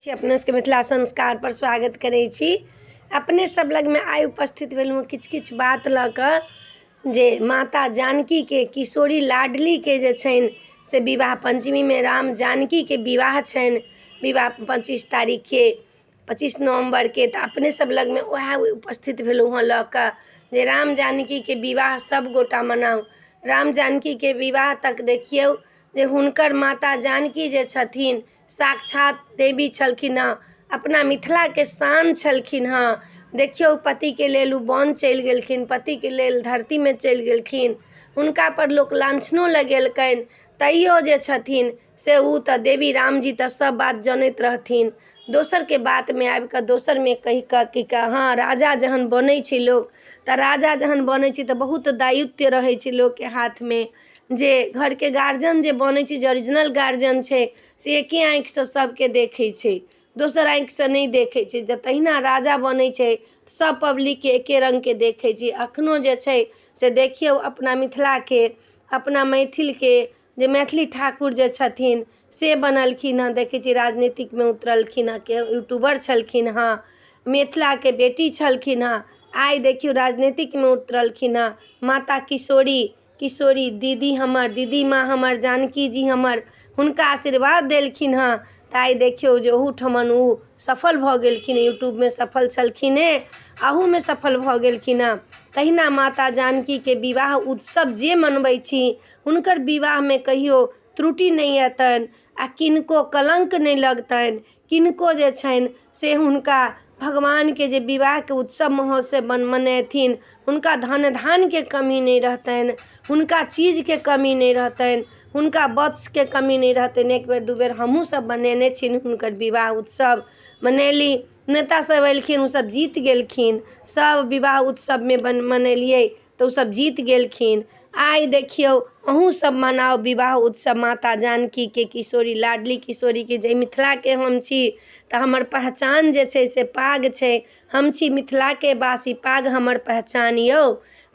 छी अपने सबके मिथिला संस्कारपर स्वागत करै छी। अपने सब लगमे आइ उपस्थित भेलहुँ किछु किछु बात लऽ कऽ जे माता जानकीके किशोरी लाडलीके जे छनि से विवाह पञ्चमीमे राम जानकीके विवाह छनि। विवाह 25 तारीखके, 25 नवम्बरके। तऽ अपने सब लगमे वएह उपस्थित भेलहुँ हँ लऽ कऽ जे राम जानकीके विवाह सब गोटा मनाउ। राम जानकीके विवाह तक देखियौ जे हुनकर माता जानकी जे छथिन साक्षात देवी छलखिन हँ, अपना मिथिलाके शान छलखिन हँ। देखियौ, पतिके लेल ओ वन चलि गेलखिन, पतिके लेल धरतीमे चलि गेलखिन। हुनकापर लोक लाञ्छनो लगेलकनि, तैयो जे छथिन से ओ तऽ देवी, रामजी तऽ सब बात जनैत रहथिन। दोसरके बातमे आबिकऽ दोसरमे कहिकऽ की कऽ हँ, राजा जहन बनै छै लोक तऽ राजा जहन बनै छै तऽ बहुत दायित्व रहै छै लोकके हाथमे। जे घरके गार्जियन जे बनै छै, जे ओरिजिनल गार्जियन छै, से एके आँखिसँ सबके देखै छै, दोसर आँखिसँ नहि देखै छै। जे तहिना राजा बनै छै, सब पब्लिकके एके रङ्गके देखै छै। एखनो जे छै से देखियौ, अपना मिथिलाके, अपना मैथिलके जे मैथिली ठाकुर जे छथिन से बनलखिन हँ। देखै छियै, राजनीतिकमे उतरलखिन हँ। के यूट्यूबर छलखिन हँ, मिथिलाके बेटी छलखिन हँ, आइ देखियौ राजनीतिकमे उतरलखिन हँ। माता किशोरी, किशोरी दीदी हमर, दीदी माँ हमर, जानकी जी हमर, हुनका आशीर्वाद देलखिन हँ तऽ आइ देखियौ जे ओहूठमन ओ सफल भऽ गेलखिन। यूट्यूबमे सफल छलखिन हेँ, अहूमे सफल भऽ गेलखिन हँ। तहिना माता जानकीके विवाह उत्सव जे मनबै छी, हुनकर विवाहमे कहियो त्रुटि नहि एतनि आओर किनको कलङ्क नहि लगतनि। किनको जे छनि से हुनका भगवानके जे विवाहके उत्सव महोत्सव मनेथिन, हुनका धन धान्यके कमी नहि रहतनि, हुनका चीजके कमी नहि रहतनि, हुनका वत्सके कमी नहि रहतनि। एक बेर दू बेर हमहूँ सब मनेने छियनि हुनकर विवाह उत्सव मनेली। नेता सब एलखिन, ओसब जीत गेलखिन। सब विवाह उत्सवमे मनेलियै तऽ ओसब जीत गेलखिन। आइ देखियौ, अहूँ सब मनाउ विवाह उत्सव माता जानकीके, किशोरी लाडली किशोरीके। जे मिथिलाके हम छी तऽ हमर पहचान जे छै से पाग छै। हम छी मिथिलाके वासी, पाग हमर पहचान यौ।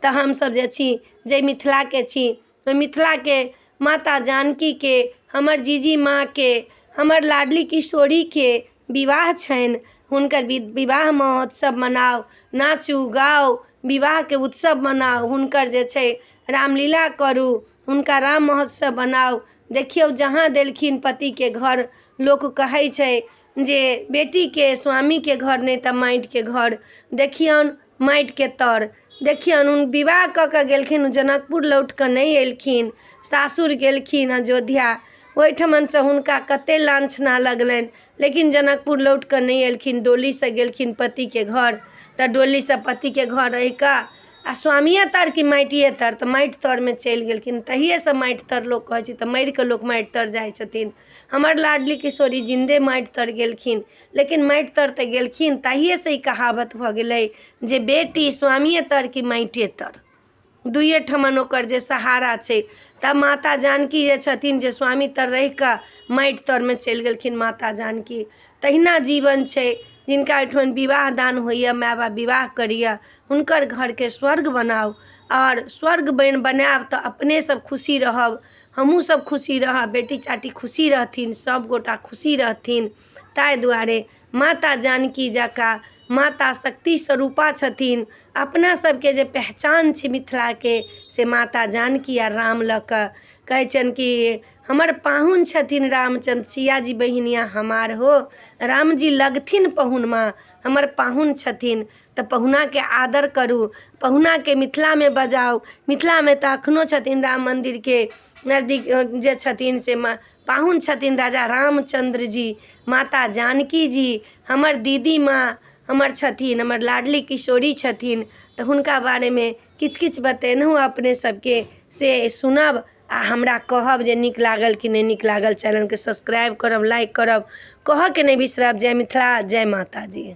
तऽ हमसब जे छी, जे मिथिलाके छी, ओइ मिथिलाके माता जानकीके, हमर जीजी माँके, हमर लाडली किशोरीके विवाह छनि। हुनकर विवाह महोत्सव मनाउ, नाचू गाउ, विवाहके उत्सव मनाउ। हुनकर जे छै रामलीला करू, हुनका राम महोत्सव बनाउ। देखियौ, जहाँ देलखिन पतिके घर, लोक कहै छै जे बेटीके स्वामीके घर नहि तऽ माटिके घर। देखियौन, माटिके तर देखियौन, ओ विवाह कऽ कऽ गेलखिन, जनकपुर लौटिकऽ नहि एलखिन। सासुर गेलखिन अयोध्या, ओहिठमनसँ हुनका कते लाञ्छना लगलनि, लेकिन जनकपुर लौटिकऽ नहि एलखिन। डोलीसँ गेलखिन पतिके घर, तऽ डोलीसँ पतिके घर रहिकऽ आओर स्वामिये तर कि माटिये तर, तऽ माटि तरमे चलि गेलखिन। तहियेसँ माटि तर लोक कहै छै। तऽ मरिकऽ लोक माटि तर जाइ छथिन। हमर लाडली किशोरी जिन्दे माटि तर गेलखिन, लेकिन माटि तर तऽ गेलखिन, तहियेसँ ई कहावत भऽ गेलै जे बेटी स्वामिये तर कि माटिये तर, दुइए ठमन ओकर जे सहारा छै। तऽ माता जानकी जे छथिन, जे स्वामी तर रहिकऽ माटि तरमे चलि गेलखिन माता जानकी। तहिना जीवन छै। जिनका ओहिठमन विवाह दान होइए, माय बाप विवाह करैए, हुनकर घरके स्वर्ग बनाउ। आओर स्वर्ग बनायब तऽ अपने सब खुशी रहब, हमहूँ सब खुशी रहब, बेटी चाटी खुशी रहथिन, सबगोटा खुशी रहथिन। ताहि दुआरे माता जानकी जकाँ माता शक्ति स्वरूपा छथिन। अपना सबके जे पहचान छै मिथिलाके, से माता जानकी आओर राम लऽ कऽ। कहै छियनि कि हमर पाहुन छथिन रामचन्द्र, सियाजी बहिनिया हमार हो, रामजी लगथिन पहुनमा। हमर पाहुन छथिन तऽ पहुनाके आदर करू, पहुनाके मिथिलामे बजाउ। मिथिलामे तऽ एखनो छथिन राम मन्दिरके नजदीक जे छथिन से पाहुन छथिन राजा रामचन्द्र जी, माता जानकी जी। हमर दीदी माँ हमर छथिन, हमर लाडली किशोरी छथिन। तऽ हुनका बारेमे किछु किछु बतेलहुँ अपने सबके, से सुनब आओर हमरा कहब जे नीक लागल कि नहि नीक लागल। चैनलके सब्सक्राइब करब, लाइक करब, कहऽके नहि बिसरब। जय मिथिला, जय माता जी।